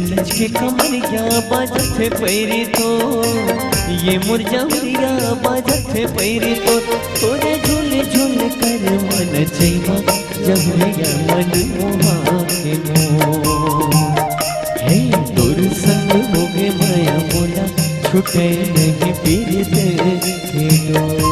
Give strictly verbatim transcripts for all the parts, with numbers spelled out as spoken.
लचके कमरिया बाजत हे पैरी तो, ये मोर जमरिया बाजत हे पैरी तो, तोरे झुल झुल कर मन चैमा, जमरिया मन मोहा के मोर। हे तोर संग होगे मया मोला, छूटे नहीं पीरित के डोर।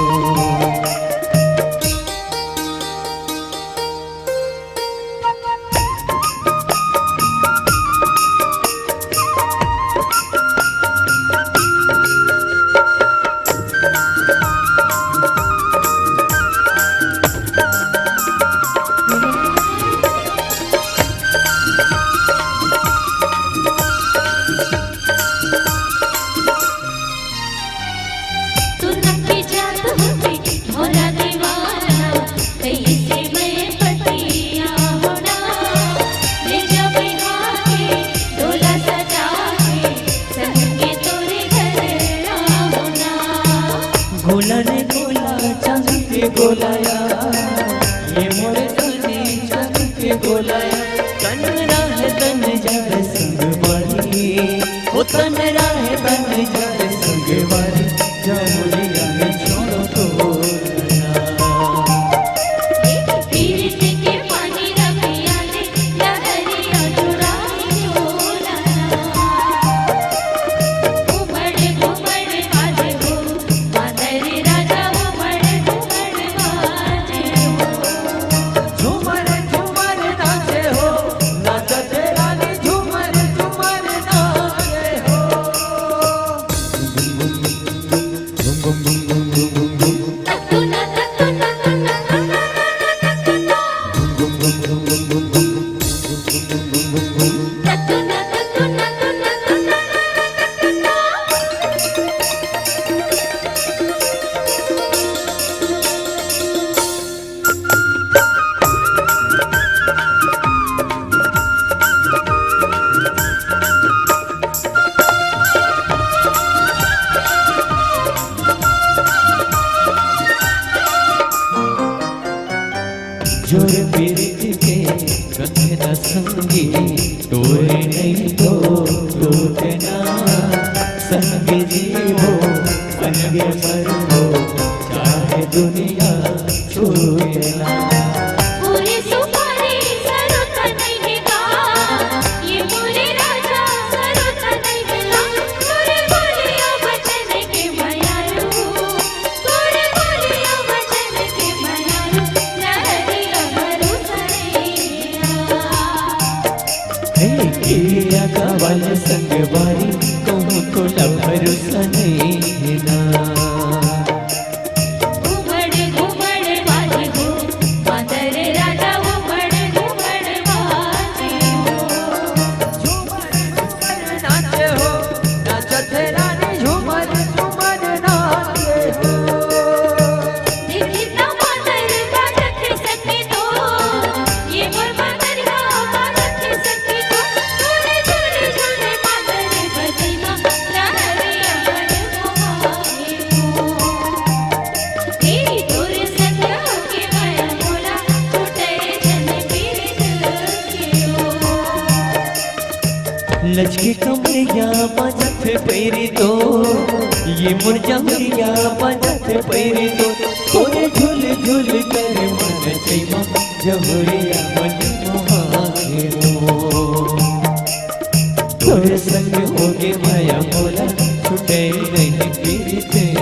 गोला रे गोला, चांदी के गोला या, ये मोर रानी चांदी के गोला या। तन राह तन जग संग बारी, ओ तन राह तन जग संग बारी, जमुनिया में छोड़ो तो। जोर पीरित के गंध न संगी, तोरे नहीं तो टूटना। संग जीवो, संग मरबो, चाहे दुनिया छूटना। हे किया कावल संगवारी, कहूँ तो लफर सनेना। या बजत पैरी तो, ये मोर जमुरिया बजत पैरी तो, तोरे झुल झुल कर मन चैमा जमुरिया मन मोहा के रो। तोरे संग होगे माया मोला, छुटे नहीं पीरी ते।